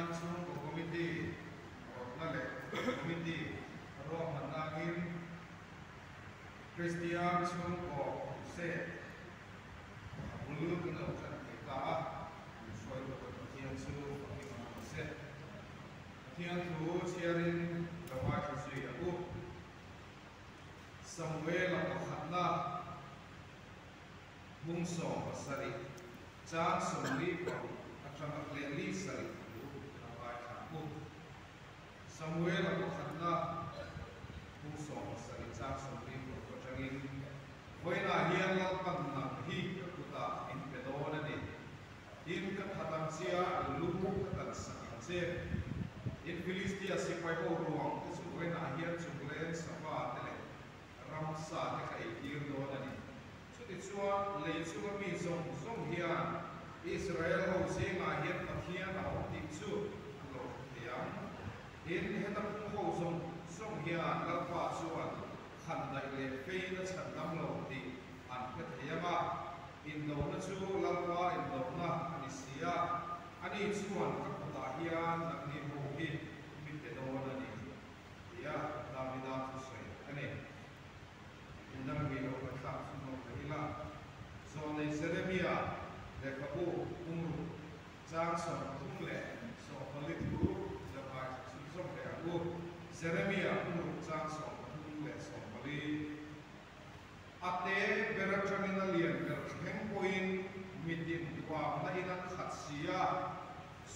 Kristian Chhungkaw Committee rawtna leh Committee ruahmanna angin Kristian Chhungkaw Crusade a bul kan lo tan thei ta a, min hruaitu kan Pathian chu fakin a awm se. Pathian thu chhiarin lo ngaithla zui ang u. Samuela pakhatna hmung 70 chang 46 atanga leh li sarih thu a ngaithla ang u. Samuela pakhatna hmung 70 chang 46 atangin vawiinah hian Lalpan nang hi ka kutah min pe dawn a ni. Tin, ka that ang che a, lu ka tan sak ang che. Tin, Filistia sipai ho ruang te chu vawiinah hian chungleng sava te leh ramsa te ka ei tir dawn a ni. Chutichuan, lei chunga mi zawng zawng hian Israel ho zingah hian Pathian a awm tih chu an lo hre thei ang. Tin, heta pung ho zawng zawng hian Lalpa chuan khandaih leh fein a chhan dam lo tih an hre thei ang a, indona chu Lalpa indona a ni si a, ani chuan ka kutah hian nangni ho hi mi pe dawn a ni, tia Davida thusawi a ni. Indang mi lo ngaihthlak chhunzawm leh ila, Zawnei Jeremia lehkhabu pumruk chang 34 thu lo ngaithla chhunzawm leh ang u. Jeremia pumruk chang 34. A te ber atangin a lian ber thleng pawhin mitin huamna in an khat si a,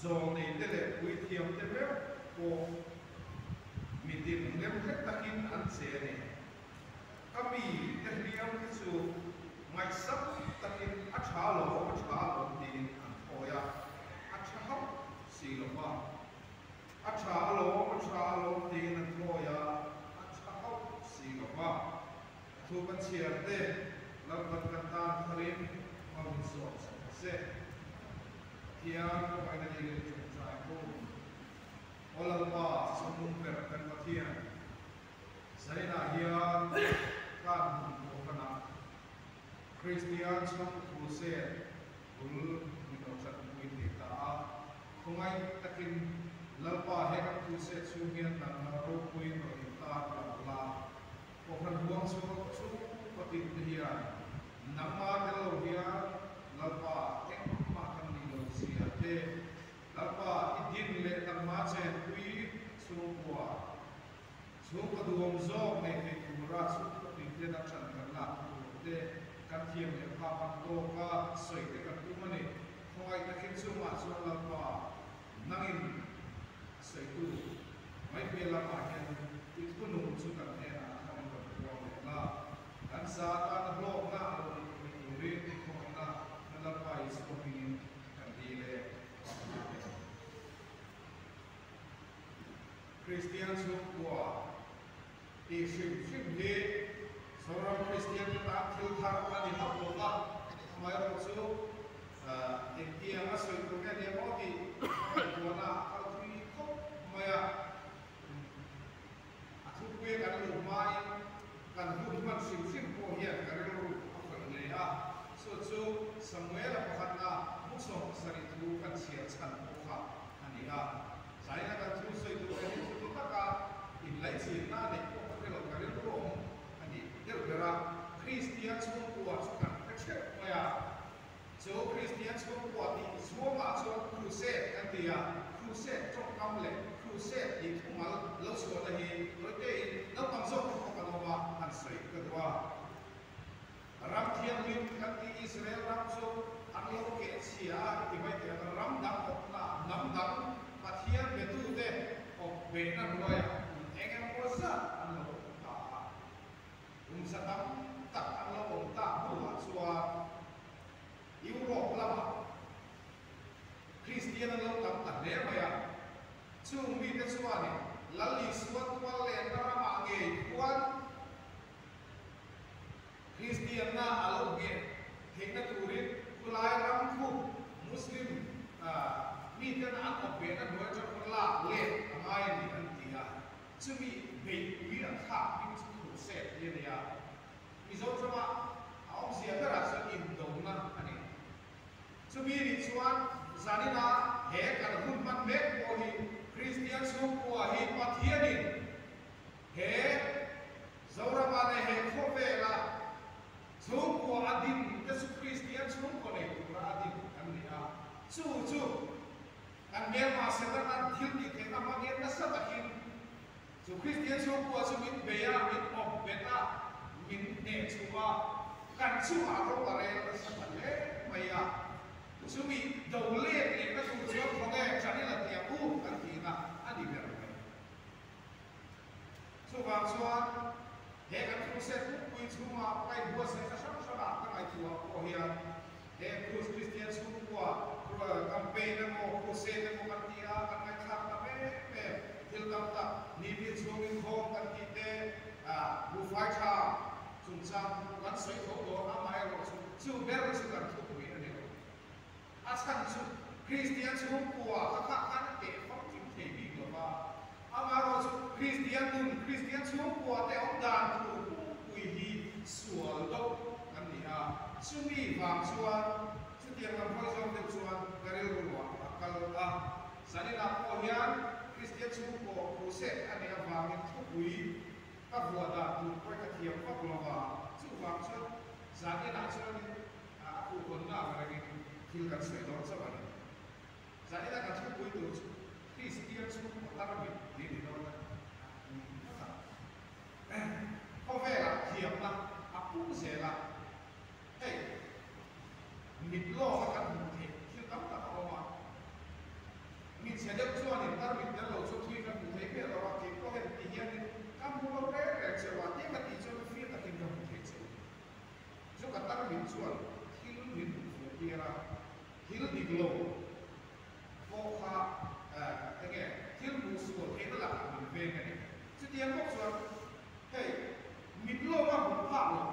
zawlneite leh puithiamte meuh pawh mitin lemhle takin an che a ni. Ka mi te hliam te chu ngaihsak takin a tha lo, a tha lo tiin an thawi a, a tha hauh si lo va. A tha alawm, a tha alawm tiin an thawi a, a tha hauh si lo va. A thu kan chhiar te Lalpan kan tan tharin hmangin sawm sak ta se. Pathian kawngaiin a dilin tawngtai ho. Aw Lalpa, chungnung ber kan Pathian, zainah hian kan hmun kohhranah Kristian chhungkaw Crusade bul min lo tanpui thei ta a. Khawngaih takin Lalpa he kan crusade chhung hian nangmah ropuiin rawn intar lang la, Kohhran huang chhung chhungkaw tin te hian nangmah tel lo hian Lalpa engmah kan nih lo zia te, Lalpa i din leh nangmah chenpui chhungkua chhungkaw duhawm zawk nei thei tura chhungkaw tin te na ṭan kan lak tur te kan thiam leh phak ang tawka sawi te kan tum a ni. Khawngaih takin chungah chuan Lalpa nangin a sawitu mai piah lamah hian i thunung chu kan hnenah a tharin rawn puang leh la. Kan za tana hlawkna a lo nih theih turin i khawngaihna kan Lalpa Isua hmingin kan dil e. Amen. Kristian chhungkua tih hrim hrim hi Zoram Kristian te tan thil thar a ni hauh lo va, amaherawhchu engtiang a sawi tur nge nia maw tih ka ngaihtuahna a kal thui khawp mai a. A thupuia kan luh hmain kan hun hman hrim hrim pawh hian ka rilru a khawih hle a, chu chu Samuela pakhatna bu 70 thu kan chhiar chhan pawh kha a ni a. Zaina kan thu sawi tur te hi chuti taka inlaichinna a neih pawh ka hre lo, ka rilru awm a ni deuh ber a. Kristian chhungkua chu kan hre theuh mai a, chu Kristian chhungkua tih chhuangah chuan crusade kan ti a, crusade tawngkam leh crusade tih thumal lo chhuahna hi tawitein naupang zawk te pawh kan awm a, han sawi ka duh a. Ram thianghlim kan tih Israel ram chu an lo keh chhia a ti mai teh ang, ram dang awpna, hnam dang Pathian betute awp behna hnuaiah kum eng emaw zat an lo awm ta a. Kum za tam tak an lo awm tak hnuah chuan Europe lamah Kristian an lo tam ta hle mai a. Chung mite chuanin Lal Isua tual lenna ramah ngei khuan Kristianna a lo ngheh theihna turin khulai ram khu Muslim miten an awp behna hnuai atang lak let a ngai a ni an ti a, chumi beihpui an thlak hming chu crusade hi a ni a. Mizo tawngah a awmzia berah chuan indona a ni. Chumi nih chuan zanina he kan hun hman mek pawh hi. chhungkua hi Pathianin he Zorama leh he khawvela chhungkua a din te chu Kristian chhungkaw nei tura a din kan ni a. Chu chu kan hmelma Setana'n thil tih theihna hmangin nasa takin chu Kristian chhungkua chu min bei a, min awp bet a, min hneh chhuh a, kan chungah ro a rel nasa ta hle mai a. Chumi do let lehna tur chuan khawnge ṭan ila tih ang u kan tihna a ni ber mai. Chuvang chuan he kan crusade pumpui chhunga ka inbuatsaihna hrang hrangah ka ngaihtuah pawh hian he Crus Kristian chhungkua campaign emaw crusade emaw kan ti a, kan ngaihthlak ta em em thil tam tak ni bil chhung inkhawm kan tih te, buhfai tha chungchang kan sawi tho dawn amaherawh chu chu ber chu kan thupui a ni lo. A chhan chu Kristian chhungkua kha kha khan a teh famkim thei bik lo va, amaherawh chu Kristian nun, Kristian chhungkua te awm dan tur pumpui hi sual deuh kan ni a, chumi vang chuan chutiang lam hawi zawng deuh chuan ka rilruah a kal a. Zaninah pawh hian Kristian chhungkaw crusade a neih avangin thupui ka vuah dan tur pawh ka thiam vak lo va, chuvang chuan zaninah chuanin a khuhhawnna ang rengin thil kan sawi dawn chauh a ni. Zaninah kan thupui tur chu Kristian chhungkaw tarmit tih a ni dawn a ni phawt a. Khawvelah thiamna a pung zel a, hei mit lawka kan hmuh theih thil tam tak a awm a. Mi chhe deuh chuanin tarmit tel lo chu thui kan hmu thei miah lo a, kei pawh heng ti hianin ka hmu lo reng reng cheu a, tia ka tih chuan fir takin ka hmu thei cheu. Chu ka tarmit chuan thil min hmuh fuh tir a, thil dik lo pawh kha enge thil hmuh sual theihna lakah min veng a ni. Chutiang bawk chuan hei mit lawma hmuh phak loh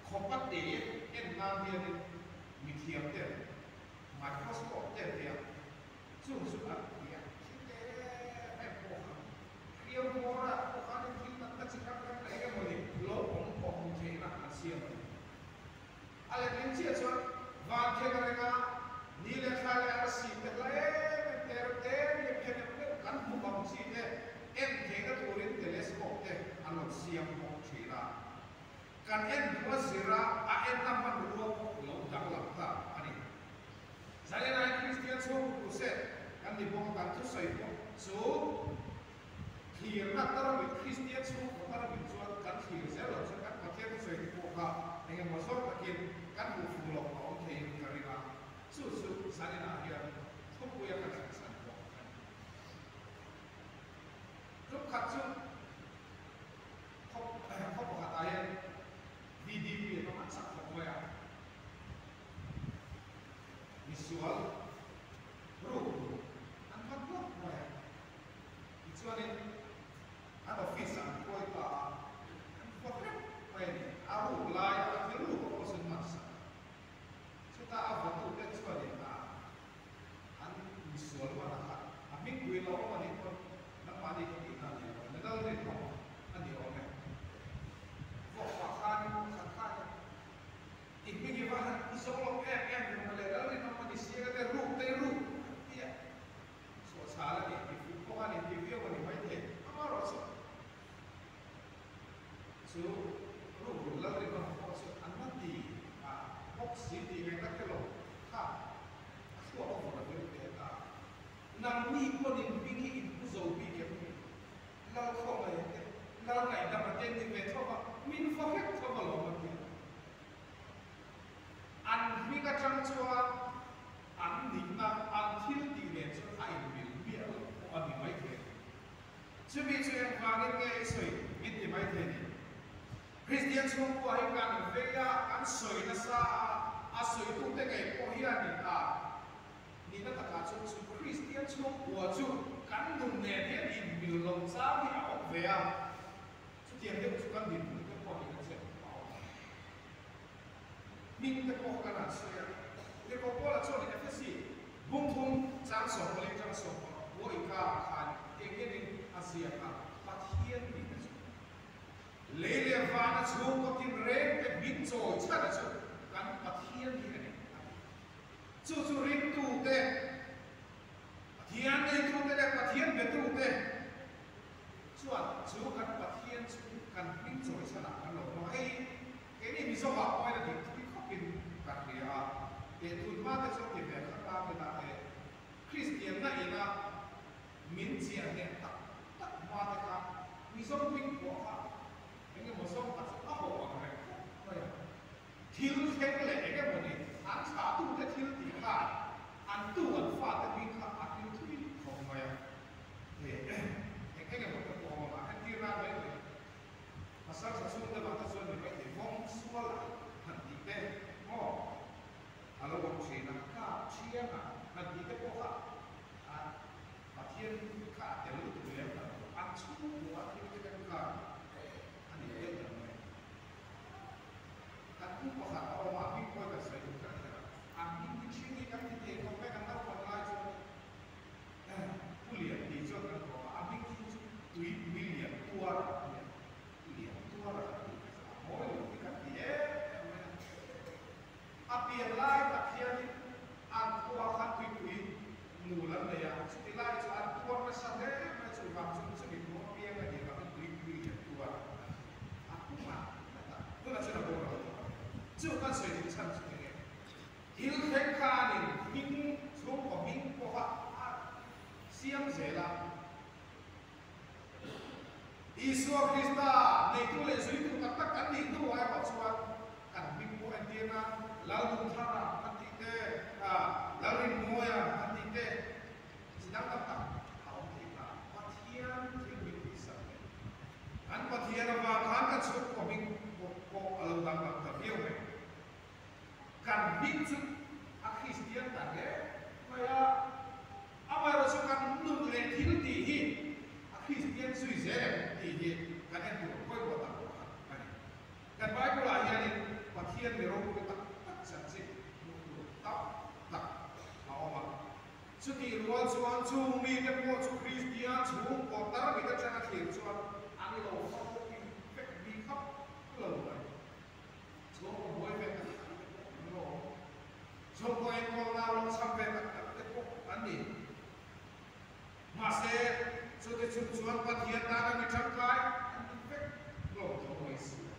khawpa te en nan hianin mithiam ten microscope te an ti a, chung chu an ti a, thil te em em pawh kha hriau hmawrah pawh khanin thil natna chi hrang hrang leh eng emawni lo awm pawh hmuh theihna an siam a ni. A letling chiah chuan van thlen a reng a, ni leh thla leh arsi te hla em em te reuh te ni phen em deuh kan hmuh ang chi te en theihna turin telescope te an rawn siam bawk thin a. Kan en duh a zir a, a enna hmanrua pawh lo danglam ta a ni. Zalelain Kristian chhungkaw crusade kan ni bawk a, kan thusawi pawh chu thlirna tarmit, Kristian chhungkaw tarmit chuan kan thlir zel lo chuan kan Pathian thusawi te pawh kha engemaw zawk takin kan hmuh fuh loh a awm theiin ka ring a, chu chu zaninah hian thupuia ka thlen chhan pawh a ni. Tumkhat chu Khaw khaw pakhatah hian VDP an awm a chak khawp mai a, misual ruk an man hlauh mai a, tichuanin an office ah an khawi ta a, an vawt reng mai a ni, a ruk lai a thil ruk a pawh chu an man sak a, chutah a vawtute chuanin a an misual man a khat a hmingpui lo awm a nih pawn nangmahni ka tihna a ni lo, medal rinawm a ni awm e. Vawkpa khan pakhat khan i hming i va han pu zo lo em em ve mawle, lal rinawm a ni si anga te ruk te i ruk an ti a, chhuahchhal a ni ti fuh pawh a ni ti viau a ni maithei, amaherawhchu chu ruk ruk lal rinawm pawh chu an va ti a bawk si tih ngaihna hre lo kha a thluak a vawrh a vil ve ta. Nangni pawhin hming hi in pu zo bik em ni? Lal khawngaih te, Lal ngaihdam te ni ve tho va, min va hlek tho va lawm a ti a. An hming atang chuan an nihna, an thil tih nen chuan a inmil miah lo pawh a ni maithei a ni. Chumi chu engvangin nge i sawi min ti maithei ni? Kristian chhungkua hi kan vei a, kan sawi nasa a, a sawitute ngei pawh hianin a Nihna takah chuan chu Kristian chhungkua chu kan nun nen hian inmil lo chang hi a awm ve a, chutiang deuh chu kan dinhmun te pawh hi kan zep a awm a. Hming te pawh kha kan han sawi a, Tirhkoh Paula chuan Efesi bungthum chang 14 atanga 16 inkarah khan tiang hianin a ziak a, Pathian nihna chu lei leh vana chhungkaw tinreng te hming chawi chhan chu kan Pathian hi a ni a ti. Chu chu ringtute, Pathian neitute leh Pathian betute Nul an nei a, chuti lai chu an tuar nasa hle mai, chuvang chuan chumi kum apiang a nih vangin tuipui an tuar a kum a nat a, tunah chuan a boral tawh a ni. Chu kan sawi duh chhan chu enge? Thil thleng khanin hming chhungkaw hming pawha a siam zel a, Isua Krista neitu leh zuitu tak tak kan nih hnuah erawh chuan kan hming pawh entir nan Lalnunthara an tih te, Lalrinmawia an tih te, chi dang tam tak a awm thei ta. Pathian thil min tihsak leh kan Pathian avang khan kan chhungkaw hming pawh a lo danglam ta viau mai. Kan hming chu a Kristian ta hle mai a. Amaherawhchu chu kan nun leh thil tih hi a Kristian zui zel em tih hi kan en tur pawimawh tak pakhat a ni. Kan Bible-ah hianin Pathian mi ropui tak tak chanchin hmuh tur tam tak a awm a. Chutih rual chuan chung mite pawh chu Kristian chhungkaw tarmit atanga thlir chuan an lo famkim vek bik hauh lo mai. Chhungkaw buai ve tak tak te pawh an lo awm. Chhungkaw enkawl nau lo cham ve tak tak te pawh an ni. Mahse, chute chung chuan Pathian tana mi tangkai an ni vek lo tho mai si a.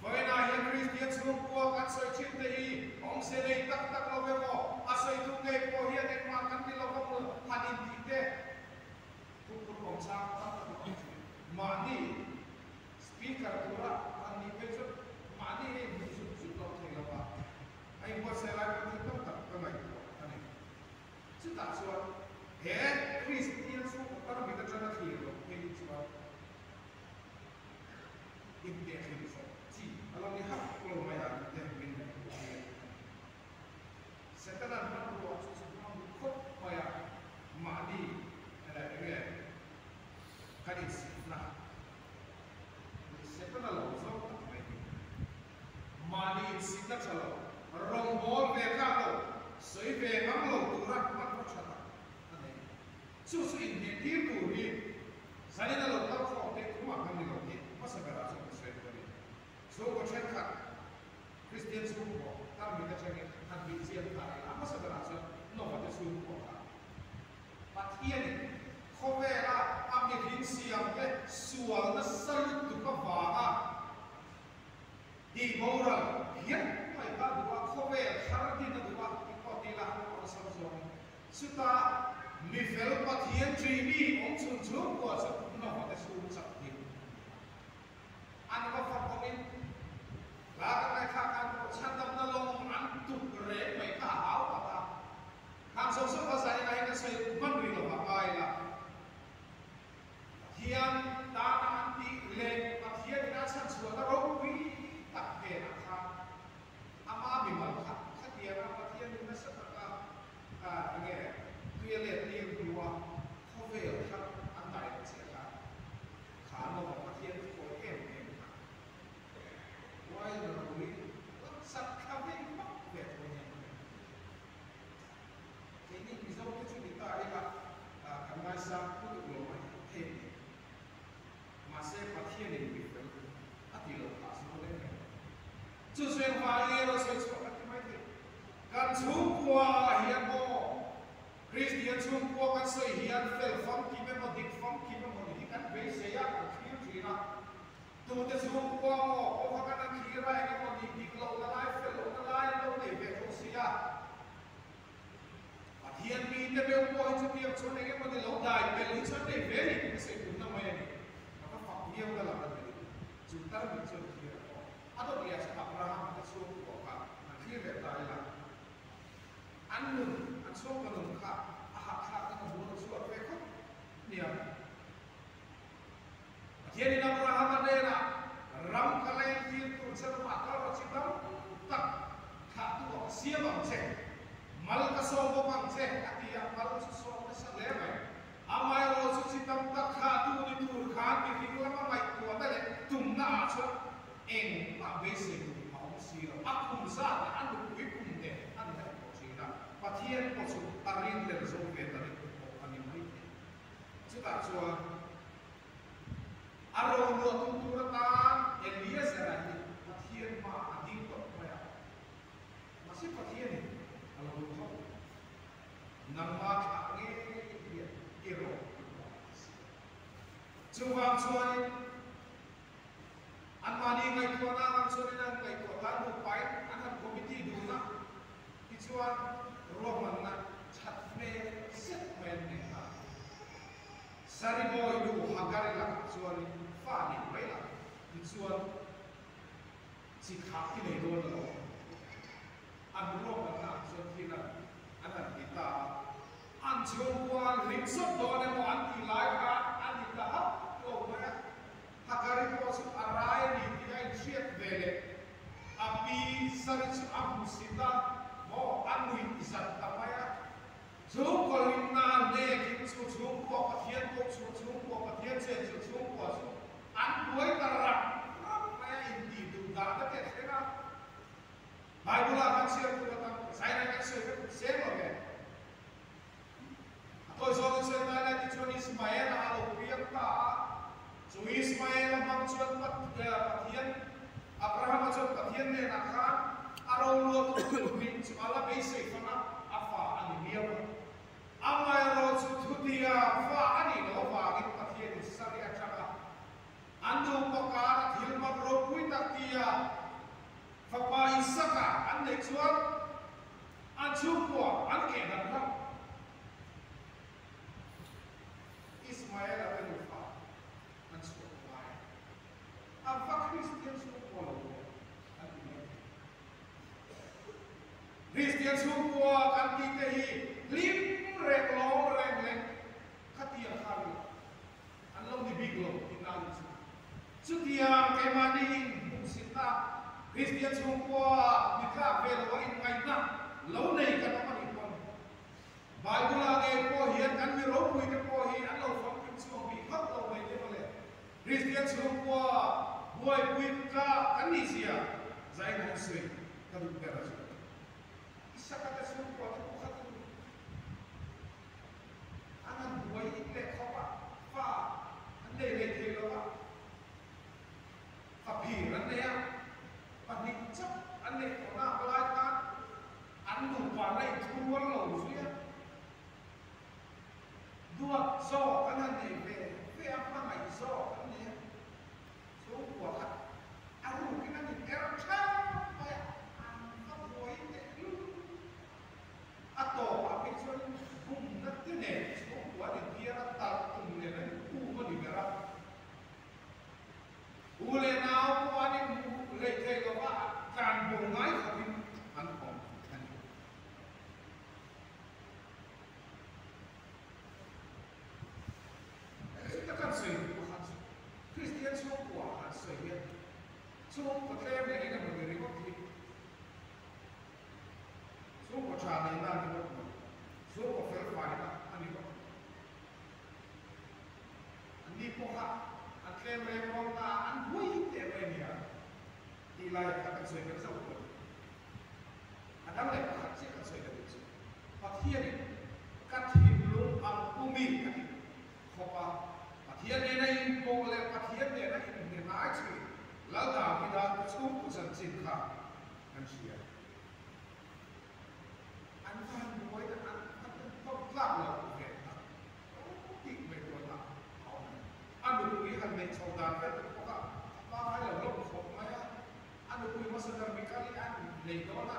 Vawiinah hian Kristian chhungkua kan sawi thin te hi awmze nei tak tak lo emaw, a sawitu ngei pawh hian engmah kan ni lo va hmu han intih te thuphur awm chang tam tak a awm thin. Mahni Speaker tura an nih phei chuan mahni hi hmuh zut zut lo thei lo a, a inbuatsaih lai pawh thil tam tak ka ngaihtuah a ni. Chutah chuan he Kristian chhungkaw tarmit atanga thlir loh phei hi chuan intehthlir zawh chi a lo ni hauh lo mai a tih te min ngaihtuah tir a ni. Setana'n hmanrua chu chu hmang duh khawp mai a, mahni enge kan insitna leh Setana lo zawng tak mai hi mahni insitna tha lo, rawngbâwl ve tlâk lo, sawi ve ngam lo tura hmanraw tha tak a nei. Chu chu inhnehtir tur hi zanin a lo kal khawm te tumah kan ni lo tih hmasa berah chuan ka sawi duh a ni. Chhungkaw thenkhat Kristian chhungkaw tarmit atangin han bih chian ta ila hmasa berah chuan Nova te chhungkaw kha Pathianin khawvela a mihring siamte sual nasa lutuk avanga tihboral hian mai kha duh a, khawvel thar din a duh a tih pawh ti ila awlsam zawngin chutah mifel Pathian ṭimi awm chhun chhungkua chu Nova te chhung chak hi a ni a. An va fak awmin hla kan ngaithla khan pawh chhandamna lawng an tuk reng mai kha a hau tak a. Khang zawng zawng kha zanin ah hian kan sawi hman rih lo vang ngai la. Pathian tana an tih leh Pathian in a chhan chhuahna ropui tak hnenah khan ama mimal kha khatianga Pathian in nasa taka enge tui a let tir hnua khawvel thar an dai lo chiah kha kha an lo vang Pathian khawi em em kha uain rui sak thla vei vak ve tho nia. Keini Mizo te chu ni ta ila kan ngaisang lutuk lo mai thei a ni. Mahse Pathianin mi fel a ti lo phah chu dawn em em. Chu chu engvangin nge rawn sawi chhuah kan ti mai thei. Kan chhungkua ah hian maw Kristian chhungkua kan sawi hian fel famkim emaw dik famkim emaw ni hi kan beisei a, kan thlir thin a. Tute chhungkua maw pawh kha kan an thlir a, eng emaw nih dik lohna lai, fel lohna lai an lo nei ve tho si a. Pathian mite meuh pawh hi chutiang chuan eng emaw ni lo dai pel hi chuan nei ve a ni tih ka sawi tumna mai a ni. Ka va fak viau na lam a ni. Chu tarmit chuan thlir a tawk. A dawt leh ah chuan Abraham te chhungkua kha an thlir leh ta ila. An nun, an chhungkaw nun kha a hahthlak in a bul a chhuak ve khawp nia. Pathianin Abrahama hnenah ram ka lengtir tur che ramah kal rawh chi tam tak thlahtu ah ka siam ang che, mal ka sawm bawk ang che a ti a, mal chu sawm nasa hle mai. Amaherawh chu chi tam tak thlahtu ni tur khan mihring lama ngaihtuahna leh tumna ah chuan engmah beisei tur a awm si lo. A kum zat leh a nupui kum nen a ni daih tawh thin a, Pathian pawh chu a rinhlel zo ve ta deuh pawh a ni mai thei. Chutah chuan a roluah tum tur atan Eliezera hi Pathian hmaah a ding tawp mai a, mahse Pathianin a lo duh hauh lo. Nangma thlah ngei hian i rawh i puah a si. Chuvang chuanin anmahni ngaihtuahna ang chuanin an ngaihtuah tan nupain an han committee dun a, tichuan ruahmanna that hmel zet mai an nei ta. Saribawi nu Hagari lakah chuanin fa nei mai la, tichuan chi thlah i nei dawn lo. An ruahmanna ah chuan thil an an han ti ta a. An chhungkua an hlim sawt dawn emaw an tih lai khan an in ta hauh lo mai a. Hagari pawh chu a rai a ni tih a inhriat ve leh a pi Sari chu a hmu sit a, maw a nuih zat ta mai a. Chhungkaw hlimna a hnekin chu chhungkua Pathian pawh chu chhungkua Pathian chen chu chhungkua chu an buai ta rap rap mai a intih duh dah na te a thleng a. Bible-ah kan chhiar tur atan Zaina kan sawi vek seng lo ve. A tawi zawngin sawi ngai lai tichuan Ismael-a a lo piang ta a, chu Ismael-a hmang chuan Pathian, Abraham-a chuan Pathian hnenah khan a roluatu tur chu a la beisei fang a, a fa a ni miau a. Amaherawhchu thutia fa a nih loh avangin Pathianin Sari atanga an nupa kara thil mak ropui tak tia Fapa Isaka an neih chuan an chhungkua an keh dan hlauh. Ismaela te nufa an chhuah ngai a, a va Kristian chhungkua lo ve an ti mai thei. Kristian chhungkua kan tih te hi hlim reng lawm reng leh khatiang kha ni lo. An lo ni bik lo tih na ni chu. Chutiang keimahni in hmuhsitna Kristian chhungkua ni tlak ve lo a inngaihna lo nei kan awm a nih pawn Bible-ah ngei pawh hian kan mi ropuite pawh hi an lo famkim chhuak bik hauh lo mai te mawle. Kristian chhungkua buaipui tlak kan nih zia zain han sawi ka duh ber a chu. Isaka te chhungkua te pawh kha ka duh. An han buai leh khawp a, fa an nei leh thei lo a, fa phir an nei a, pahnih chauh an neih tawh nak lai khan an nupa la inthurual lo zui a, duat zawk an han nei ve ve a, hmangaih zawk an nei a, chhungkua kha a rukin an in er theuh mai a, an va buai teh lul. A tawpah phei chuan bumna te nen chhungkua an inbiar a, talh tum nen an inkhum a ni ber a. U leh nau pawh an inhmuh leh thei lo va, tlan bo ngai khawpin an awm a ni. Chuta kan sawi duh pakhat chu Kristian chhungkua han sawi hian chhungkaw tlem leh engemaw ni ringawt hi Chhungkaw tha neihna a ni bawk lo. Chhungkaw fel faina a ni bawk lo. An ni pawh kha an tlem reng rawng ta a, an hui teh mai a nia tih lai kha kan sawi ber zauh pawh a ni. A dang leh pakhat chiah kan sawi ta duh chu Pathianin ka thinlung ang pumi a ti khawp a, Pathian nena inpawh leh Pathian nena inhne hnai thin Lal Davida chhungkaw chanchin kha kan hria. An va han buai tak, an va tawp tlak lo ve tak tih ngaihtuahna a awm a ni. A nupui han neih chho dan vel te pawh kha a pangngai lo hlawm khawp mai a, a nupui hmasa ber Mikali an neih dawn a,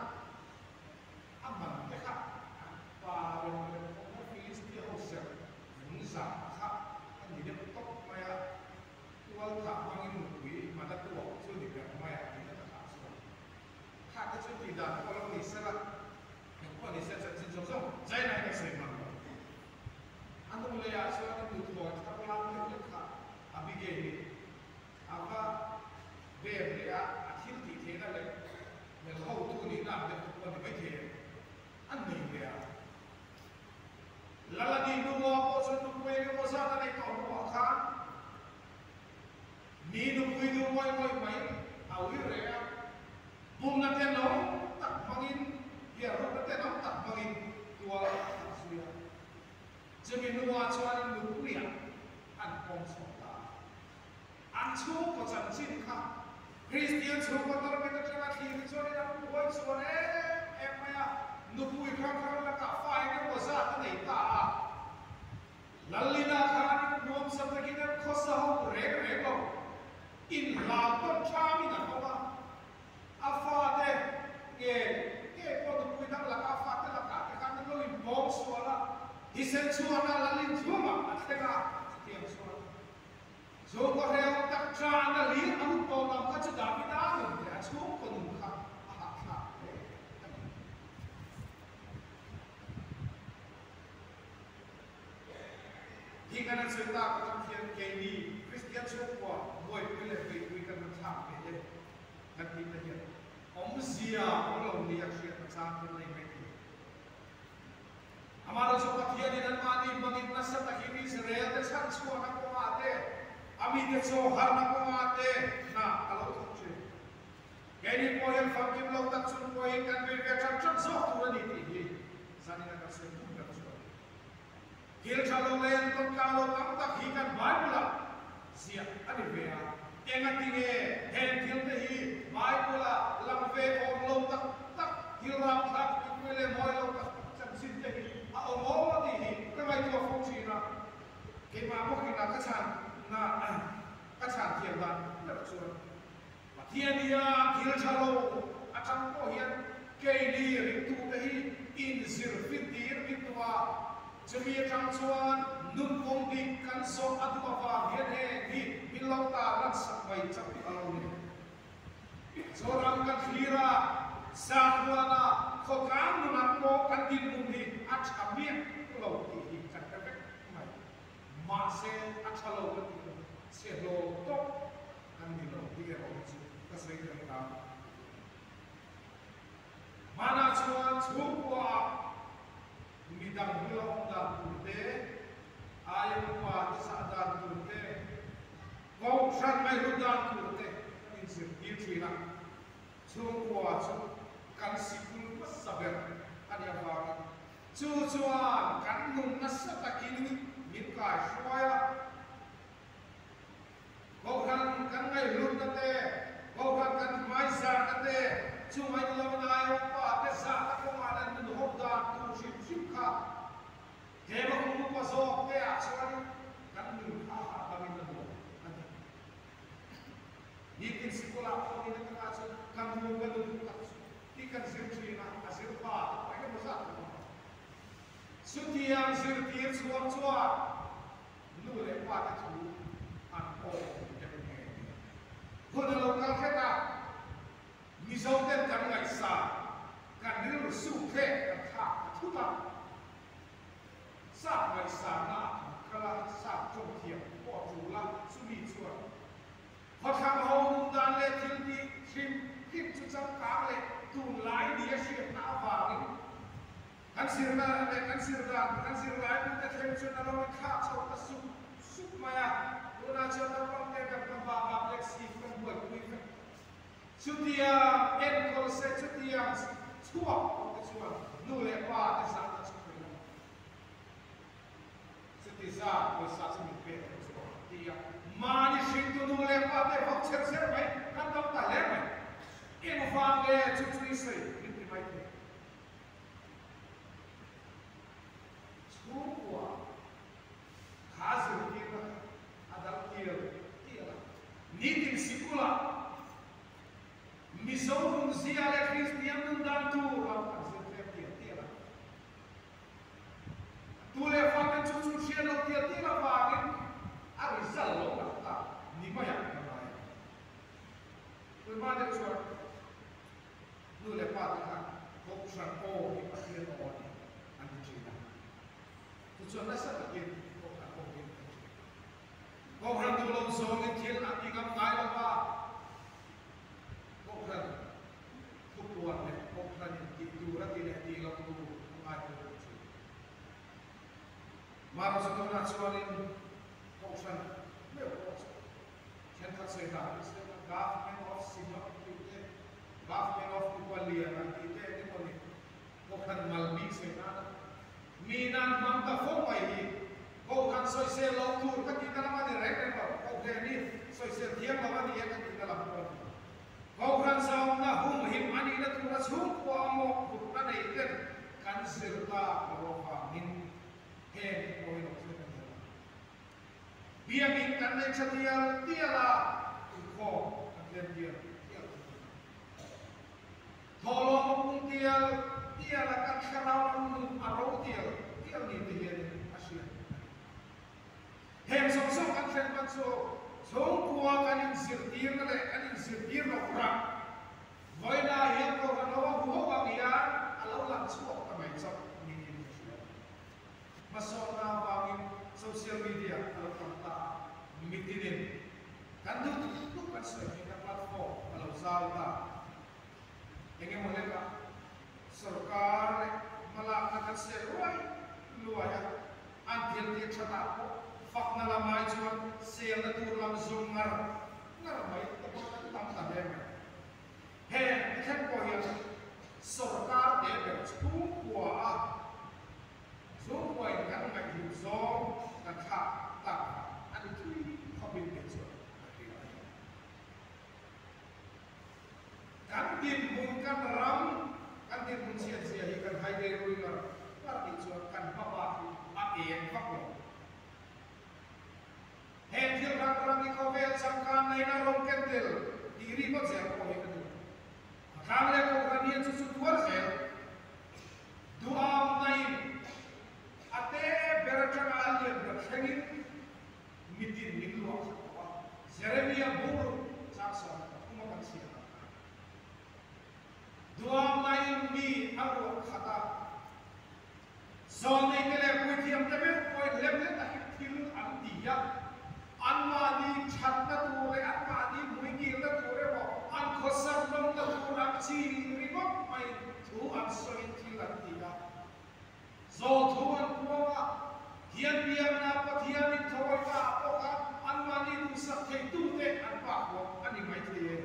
a man te kha an pa rem rem khawp mai, Philistia ho serh vung zah kha a ni deuh tawp mai a. Tual thah hmangin nupui mana tuak chu ni ber mai a tihna takah chuan kha te chu tih dan pawh lo ni sela, eng pawh ni se chanchin zawng zawng China hian a sawi hman lo. A hnu leiah chuan i nuthlawi thar lam deuh lek kha Abigail-i a va bem leh a, a thil tih theihna leh hmel hotu nihna ang deuh te pawh a ni maithei em? A nei leh a. Lalani hnua pawh chuan nupui eng emaw zat a neih tawh hnuah khan mi nupui duh ngawih ngawih mai a ui reh a, pumna tenawm tak hmangin, hiarrukna tenawm tak hmangin tual a that zui a. Chumi hnuah chuanin nupuiah an pawm chhuak ta a. An chhungkaw chanchin kha Kristian chhungkaw tarmit atanga thlir hi chuanin an buai chhuan em em mai a, nupui hrang hrang lakah fa eng emaw zat a nei. Lalina khanin nuamsa takin an khawsa ho reng reng lo. Inhlau tawn thamin an awm a, a fate nge nge pawh nupui dang laka a fate lakah te khan an lo inpawng sual a, thisen chhuahna Lalin chhungah a thleng a, chutiang chuan Chhungkaw hrehawm tak tana lir a hun tawh lam kha chu Davida nun leh a chhungkaw nun kha a hahthlak hle a ni. Hi kan an sawi tak atang hian keini Kristian chhungkua buaipui leh beihpui kan rawn thlak ve e kan tih te hian awmzia awm lo ni a hriatna chang kan nei mai thei. Amaherawhchu Pathianin anmahni hmangin nasa takin Israel te chhanchhuahna kawngah te, a mite chaw harhna kawngah te hna a lo thawk thin. Keini pawh hian famkim lo tak chung pawhin kan bei ve ṭan ṭan zawk tur a ni tih hi zanina kan sawi tum ber chu a ni. Thil ṭha lo leh an tawngkang lo tam tak hi kan Bible-ah ziah a ni ve a. Engatinge heng thil te hi Bible-ah lang ve awm lo tak tak, thil rapthlak puipui leh mawi lo tak tak chanchin te hi a awm awm a tih hi ka ngaihtuah fo ṭhin a. Keimah bawkin a ka chhan na ka chhan thiam dan ber chuan Pathian hian thil ṭha lo aṭang pawh hian keini ringtute hi inzir fit tir min duh a, chumi aṭang chuan nun kawng dik kan zawh a duh avang hian heng hi min lo tarlan sak mai chauh a lo ni. Zoram kan thlir a, Sahuana khawtlang nunah pawh kan dinhmun hi a ṭha miah lo tih hi kan hre vek mai. Mahse, a ṭha lo kan tih lo, chhe hlawm tawp. An ni lo tih erawh hi chu ka sawi tel ta. Hmanah chuan chhungkuaah midang bula awm dan tur te, aia upa te zah dan tur te, kohhran ngaihhlut dan tur te kan inzirtir thin a. Chhungkua chu kan sikul hmasa ber a nih avangin chu chuan kan nun nasa takin min kaihruai a. Kohhran kan ngaihhlutna te, Kohhran kan hmaizarna te, chunga in lo nai awm pa te zahna kawngah leh nun ho dan tur hrim hrim kha he mahum upa zawk te ah chuanin kan nun kha a hahdam in a nuam a ni. Nitin sikul ah pawh ni na takah chuan ka nu ka nu duh tak chu tih kan zir thin a, a zir pa te pawh engemaw zat an awm a. Chutiang zirtir chhuak chuan Nu leh pa te thu an awk deuh nge nge. Hun a lo kal hret a, Mizo ten kan ngaihsa, kan rilru suk thlek kan thlak ta thut a. Sap ngaihsana ah kan kal a, sap tawng thiam pawh a tul a, chumi chuan khawthlang ho nun dan leh thil tih hrim hrim chu changkang leh tunlai nia hriatna avangin Kan zirna leh kan zir dan, kan zirlaibute thleng chuan a lo inthlak chho ta sup sup mai a, tunah chuan naupang te kan ka hma bak leh sif kan buaipui vek. Chutiang enkawl se chutiang chhuak pawh te chuan nu leh pa te zahna chu pui lo. Chuti zat pawisa chu min pek lo chu a ti a, mahni hringtu nu leh pa te vak cher cher mai kan tam ta hle mai. Engvang nge chu chu i sawi min ti mai thei. Chhungkua kha zirtirna kha a dal tial tial a. Nitin sikulah Mizo nunzia leh Kristian nun dan tur lam kan zir tlem tial tial a. Tu leh faten chu chu hriat lo tial tial avangin a result lo tak tak ni maiah ka ngai a. Tunhma deuh chuan Nu leh pa te khan Kohhran aw hi Pathian aw a ni an ti thin a. Tichuan nasa takin Kohhran aw hi an ti thin. Kohhran duh lo zawngin thil an ti ngam ngai lo va, Kohhran thupuan leh Kohhranin tih tur a ti leh tih loh tur a ngaipawimawh thin. Mahrawhchu tunah chuanin Kohhran meuh pawh chu Thenkhat sawi dan hi sawi a, Government of Synod tih te, Government of Upa Lian an tih te eng emaw ni, Kohhran mal bik sawi nan a mi nan hmang ta fo mai hi Kohhran sawisel loh tur ka tihna lam a ni reng reng lo, Kohhran hi sawisel thiam lo a ni e ka tihna lam pawh a ni lo. Kohhran zawnna humhim a nihna tura chhungkua a mawhphurhna nei ten kan zir tak lo avangin heng te pawh hi lo thlen a ni lo. Biakinn kan nei tha tial tial a, inkhawm kan tlem tial tial thung a ni. Thawhlawm a pung tial tial a, kan thlarau lam nun a ro tial tial ni te hianin a hriat a ni. Heng zawng zawng kan thlen hman chu chhungkua kan inzirtirna leh kan inzirtir loh rah vawiinah hian Kohhran ho a hmu ho ang hian a lo lang chhuak ta mai chauh niin ka hria. Hmasawnna avangin social media a lo tam ta a, mitinin kan duh duh kan sawi theihna platform a lo zau ta. Eng emaw hlekah sorkar leh hmalakna kan sel ruai luai a, an thil tih thatah pawh fakna lamai chuan selna tur lam zum ngar ngar mai te pawh kan tam ta hle mai. Heng ti thleng pawh hian sorkar te ber chhungkua a chhungkuain kan ngaihhlut zawng kan thlak tak vang a ni thui khawpin kei chuan ka hria a ni. Kan dinhmun kan ram kan dinhmun chhiat zia hi kan hai dei rui ngar ngar tih chuan kan hma bak hi a eng vak lo. Heng thil hrang hrang hi khawvel changkan nain a rawn ken tel tih ri ngawt zel pawh hi ka duh. Khawthlang leh Kohhran hian chu chu tuar zel duham nain a te ber atanga a lian ber thlengin mitin min luah khat tawh a, Jeremia bungruk chang 13 a kan chhiar ang khan duham nain mi a ruah khat a, Zawlneite leh puithiamte meuh pawhin hlem hle takin thil an ti a, anmahni thatna tur leh anmahni hmuingilna tur emaw an khawsak nawmna tur ang chi ringawt maiin thu an sawiin thil an ti a. Zawl thu an puang a, hian biakna Pathianin thawaina ah pawh khan anmahni duhsak theitute an pak huam a ni maithei e.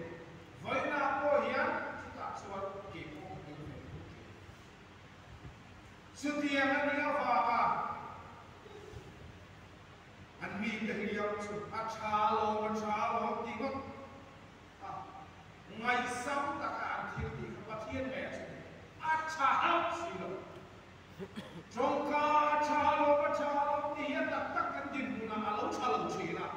Vawiinah pawh hian chutah chuan kei pawh ka tel ve tho thei. Chutiang a nih avanga an mite hliam chu a tha lawm a tha lawm tih ngawt a, ngaihsam taka an thil tih kha Pathian ngei a chu ni. A tha hauh si lo. Tawngka a tha lawm a tha lawm tih hian tak tak kan dinhmunah a lo tha lo thin a.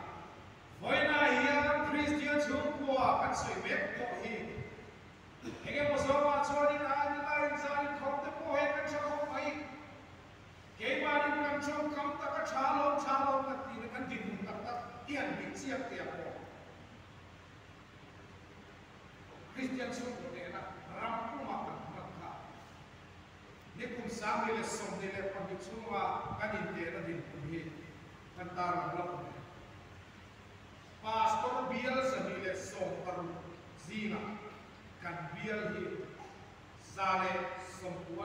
Vawiinah hian Kristian chhungkua kan sawi mek pawh hi Eng emaw zawngah chuanin a ani laiin zanin khawp te pawh hei kan tha khawp mai. Keimanin kan tawngkam tak a tha lo tha lo kan tihna kan dinhmun tak tak i han bih chiang teh ang aw. Kristian chhungkaw nena ram puma kan hman kha nikum 2022 chhunga kan intehna dinhmun hi kan tarlang lawk ang e. Pastor bial 216 zingah kan bial hi 193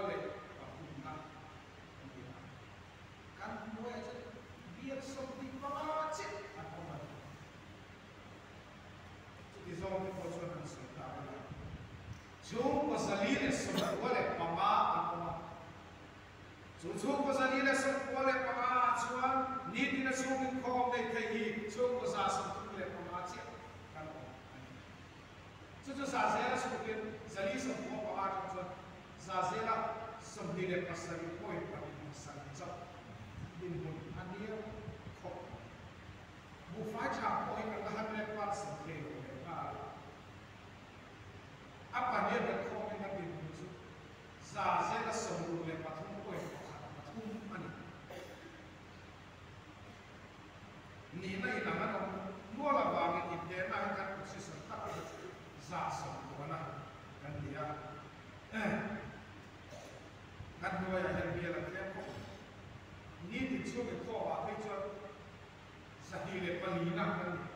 na kan ni a. Kan hnuaiah chuan bial 25 chiah an awm a ni. Chuti zawng te pawh chuan an sawi ta a ni. Chhungkaw 495 an awm a. Chu chhungkaw 495 ah chuan nitin a chhung inkhawm nei thei hi chhungkaw 135 chiah kan awm a ni. Chu chu za zela chhukin 495 atang chuan za zela 27.2 chauh dinhmun a nia khawp mai. Buhfai tha pawh hi kan la 100% thei lo leh nghal a. A pahnih ber khawmin a dinhmun chu Za zela 63.13 a ni. Nihna inang an awm nual avangin intehna hi kan position tak hi chu 90 na kan ni a. Kan hnuaiah hian bial an tlem khawp mai. Nitin chhung inkhawmah phei chuan 204 na kan ni.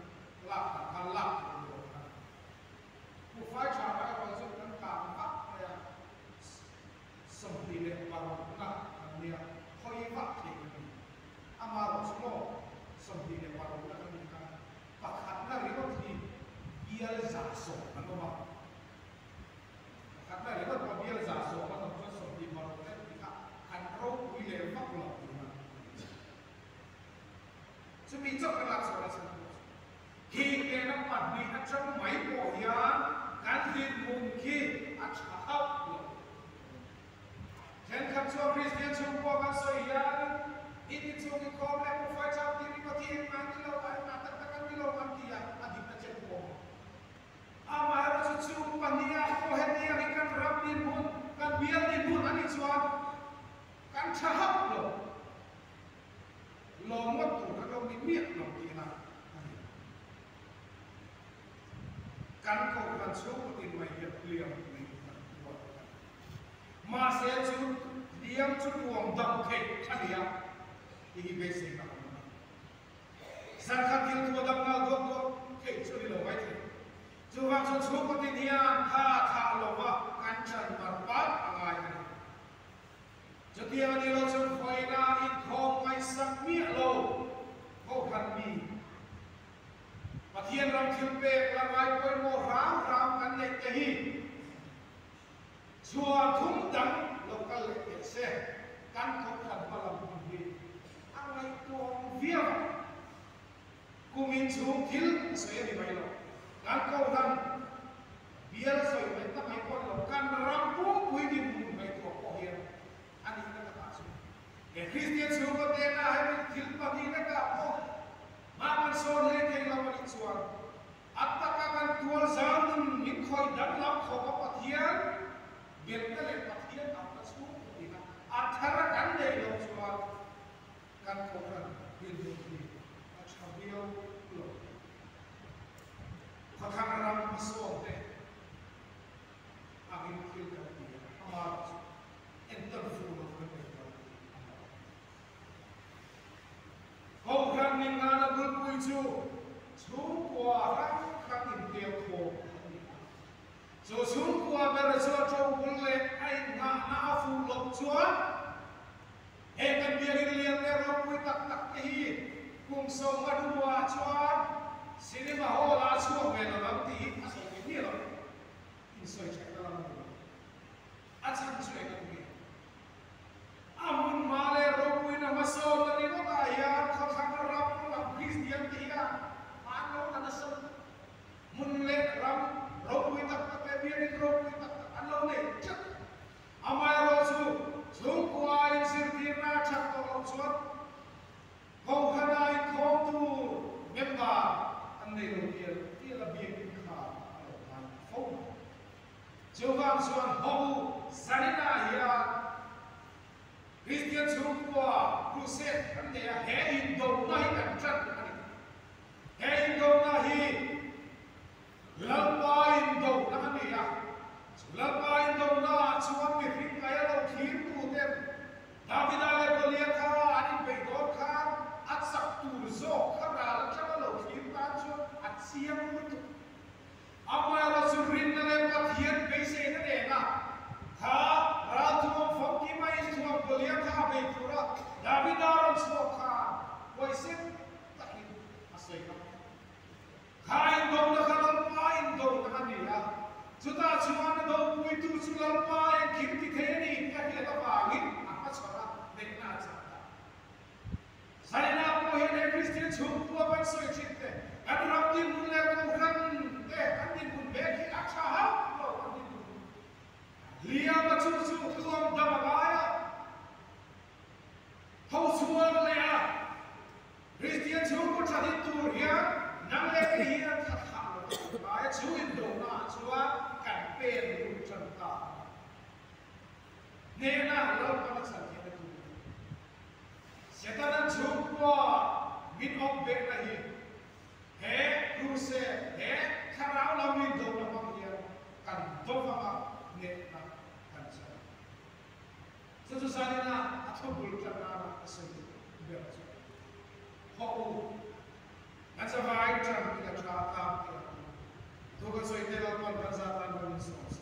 Lak tak khan lak tur ni awm kha. Buhfai tha mai rual chu kan kang vak mai a, 26 na kan nia, hawi vak thei kan ni. Ama erawh chu maw 26 na kan nih khan pakhatna ringawt hi bial 100 an awm a, pakhatna ringawt pawh bial 100 an awm chuan 26 te tih kha kan ropui leh vak lo tihna a ni. Chumi chauh kan lak chhuah nasa pawh chu Khi kehna pahnih atang mai pawh hian kan dinhmun khi a tha hauh lo. Thenkhat chuan Kristian chhungkua kan sawi hian i ti chung i khawm leh Pufai chau tih ringawt hi engmah ni lo. Amaherawhchu chu pahniha pawh hetiang hi kan ram dinhmun, kan bial dinhmun a nih chuan kan tha hauh lo. Lawm ngawt tur kan lo ni miah lo tihna a ni. Kan kohhran chhungkaw tin mai hian hliam pui kan tuar a ni. Mahse chu hliam chu tuam dam theih a ni a, tih hi beiseina awm a ni. Zankhat thil thu a dam nghal duak duak theih chu a ni lo mai thei. Chuvang chuan chhungkaw tin hian tha thah lova kan chan mar pat a ngai a ni. Chutiang a ni lo chuan khawiina inkhawm ngaihsak miah lo Kohhran mi Pathian ram thil pek la ngai pawimawh hram hram kan neih te hi chhuan thum dang lo kal leh teh se kan Kohhran hma lam hun hi a ngaihtuahawm viau a. Kum inchhung thil a sawi a ni mai lo. Kan Kohhran bial sawi mai ta mai pawh ni lo, kan ram pumpui dinhmun ngaihtuah pawh hian a nihna takah chu he Kristian chhungkaw tena hemi thil pahnihna kah pawh mah kan sawn hle thei lo a nih chuan a taka kan tual zau nun min khawih danglam khawp a Pathian belhna leh Pathian auhna chhungkaw tina a thar a kan neih loh chuan Kan Kohhran dinhmun hi a tha viau lo. Khawthlang ram hmasawn te angin thil kan ti a, amarawh chu entawn fu lo kan nei dawn tih a hlauh. Kohhran ningnana bulpui chu chhungkua hrang hrang intel khawm a ni a. Chu chhungkua ber chu a tobul leh a innghahna a fuh loh chuan He kan biakinn lian leh ropui tak tak te hi kum sawmnga hnuah chuan cinema hall ah a chhuak ve lo ang tih hi a sawi thei miah lo. Insawi thatna lam a ni lo. A chhan chu eng a ni? A hmun hma leh ropuina hmasawnna ringawt ah hian khawthlang ram lam Kristian te hian an lo la nasa lutuk. Hmun leh ram ropui tak tak leh biakinn ropui tak tak an lo nei tlat. Amaherawhchu, chhungkua inzirtirna a that tawh loh chuan Kohhana inkhawm tur member an nei lo tial tial a biakin kha a lo ngai ta fo mai. Chuvang chuan haw u Zarina hian Kristian chhungkua crusade kan nei a, he indona hi kan tan a ni. He indona hi Lalpa indona a ni a, chu Lalpa indonaah chuan mihring ngaia lo thirtuten Davida leh Goliatha an inbeih dawn khan a chak tur zawk kha ral atanga lo thlir tan chuan a chiang lutuk. Amaherawhchu chu rinna leh Pathian beiseina nena kha ral thuam famkim a inthuam Goliatha a bei tura Davida rawn chhuak khan huaisen takin a sawi ngam. Kha indona kha Lalpa indona a ni a, chutah chuan a dopuitu chu Lalpa engkim ti thei a ni tih a hriat avangin a hmachhawn a, neihna a chak ta. Zaina pawh hian he Kristian chhungkua kan sawi thin te, kan ram dinhmun leh Kohhran te kan dinhmun mek hi a tha hauh lo kan dinhmun. Hliam a chu chu tuam dam a ngai a, tho chhuak leh a, Kristian chhungkaw tha din tur hian nang leh kei hian tha thlah lo a awm ngai a, chu indonaah chuan kan pen lut tan ta a ni. Hnehna Lalpan a chhan theihna tur a ni. Setanan chhungkua min awp behna hi he crusade, he thlarau lam indona hmang hian kan do vanga hnehna kan chhan. Chu chu zanina a thu bul tan nana a sawi ber chu Haw u, kan zavai tan ila tha tlang teh ang u. Thu kan sawi tel alh pawn kan za tan rawn in sawm se.